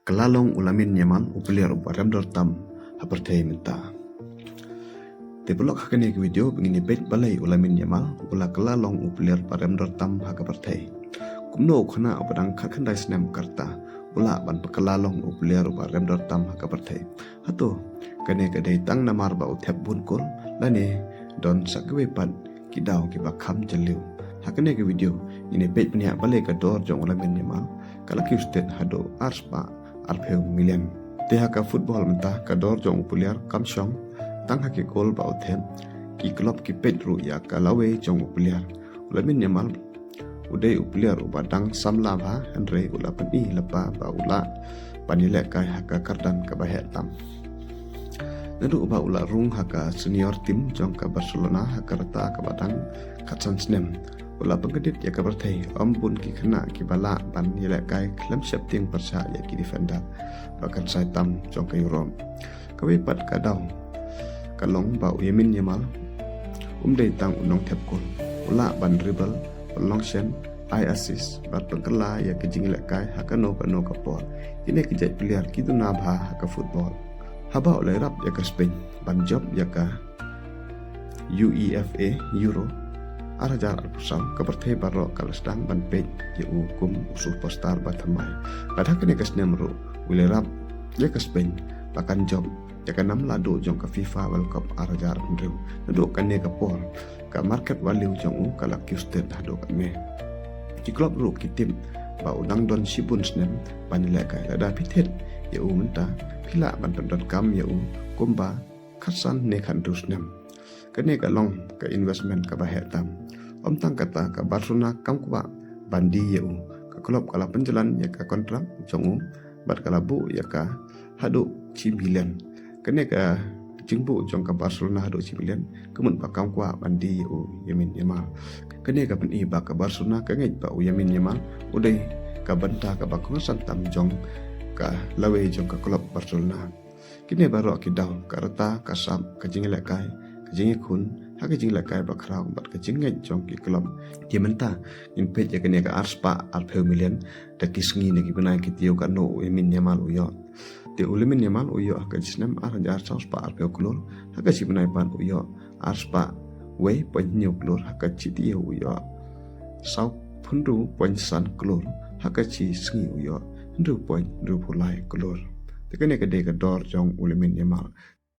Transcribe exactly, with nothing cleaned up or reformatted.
Ka la long u Lamine Yamal u player uba rem dor tam ha pyrthei mynta. Te paralok, ha kane ka video ba ngin ïa peit balei u Lamine Yamal u la kylla long u player uba rem dor tam ha ka pyrthei. Kumno u khynnah uba dang khatkhyndai snem ka rta u lah ban kylla long u player uba rem dor tam ha ka pyrthei? Hato kane ka dei tang namar ba u thep bun kol, lane don sa kiwei pat ki daw kiba kham jylliew? Ha kane ka video ngin ïa peit bniah balei ka dor jong u Lamine Yamal ka la kiew stet haduh ar spah arphew million. Te ha ka football mynta ka dor jong u player kam shong tang ha ki kol ba u thep. Ki club ki peit ruh ïa ka lawei jong u player. U Lamine Yamal u dei u player uba dang samla bha, hynrei u la pyni lypa ba u lah ban ïalehkai ha ka kyrdan kaba heh tam. Naduh ba u la rung ha ka senior team jong ka Barcelona ha ka rta kaba dang khatsan snem, u la pynkyndiat ïa ka pyrthei. Ym bun ki khynnah kiba lah ban ïalehkai khlem sheptieng pyrshah ïa ki defender ba kynsai tam jong ka Europe. Kawei pat ka daw ka long ba u Lamine Yamal um dei tang u nongthep kol. U lah ban dribble, pynlong shen, ai assist bad pynkylla ïa ka jingïalehkai ha kano kano ka por. Kine ki jait player ki duna bha ha ka football. Haba u la ïarap ïa ka Spain ban jop ïa ka UEFA Euro ar hajar arphew saw, ka pyrthei baroh ka la sdang ban peit ïa u kum u superstar ba thymmai. Bad ha kane ka snem ruh u la ïarap ïa ka Spain ba kan jop ïa ka nam lahduh jong ka FIFA World Cup ar hajar hynriew. Naduh kane ka por ka market value jong u ka la kiew stet haduh katne. Ki club ruh ki tip ba u dang don shibun snem ban ïalehkai. Lada phi thied ïa u mynta, phi lah ban pyndonkam ïa u kumba khatsan ne khathynriew snem. Kane ka long ka investment kaba heh tam. Ym tang kata, ka Barcelona kam kwah ban die ïa u. Ka club ka la pynjlan ïa ka kontrak jong u bad ka la buh ïa ka haduh shi million. Kane ka jingbuh jong ka Barcelona haduh shi million ka mut ba kam kwah ban die ïa u Lamine Yamal. Kane ka pyni ba ka Barcelona ka ngeit ba u Lamine Yamal u dei ka bynta kaba kongsan tam jong ka lawei jong ka club Barcelona. Kine baroh ki daw, ka rta, ka sap, ka jingïalehkai, ka jingïakhun ha ka jingïalehkai bakhraw bad ka jingngeit jong ki club. Te mynta ngin peit ïa kane ka ar spah arphew million, da ki sngi ne ki bnai ki tip katno u Lamine Yamal u ïoh. Te u Lamine Yamal u ïoh ha ka shi snem ar hajar saw spah arphew klur, ha ka shi bnai pat u ïoh ar spah wei point hynñiew klur, ha ka shi taïew u ïoh saw phew hynriew point san klur, ha ka shi sngi u ïoh hynriew point hynriewphew lai klur. Te kane ka dei ka dor jong u Lamine Yamal.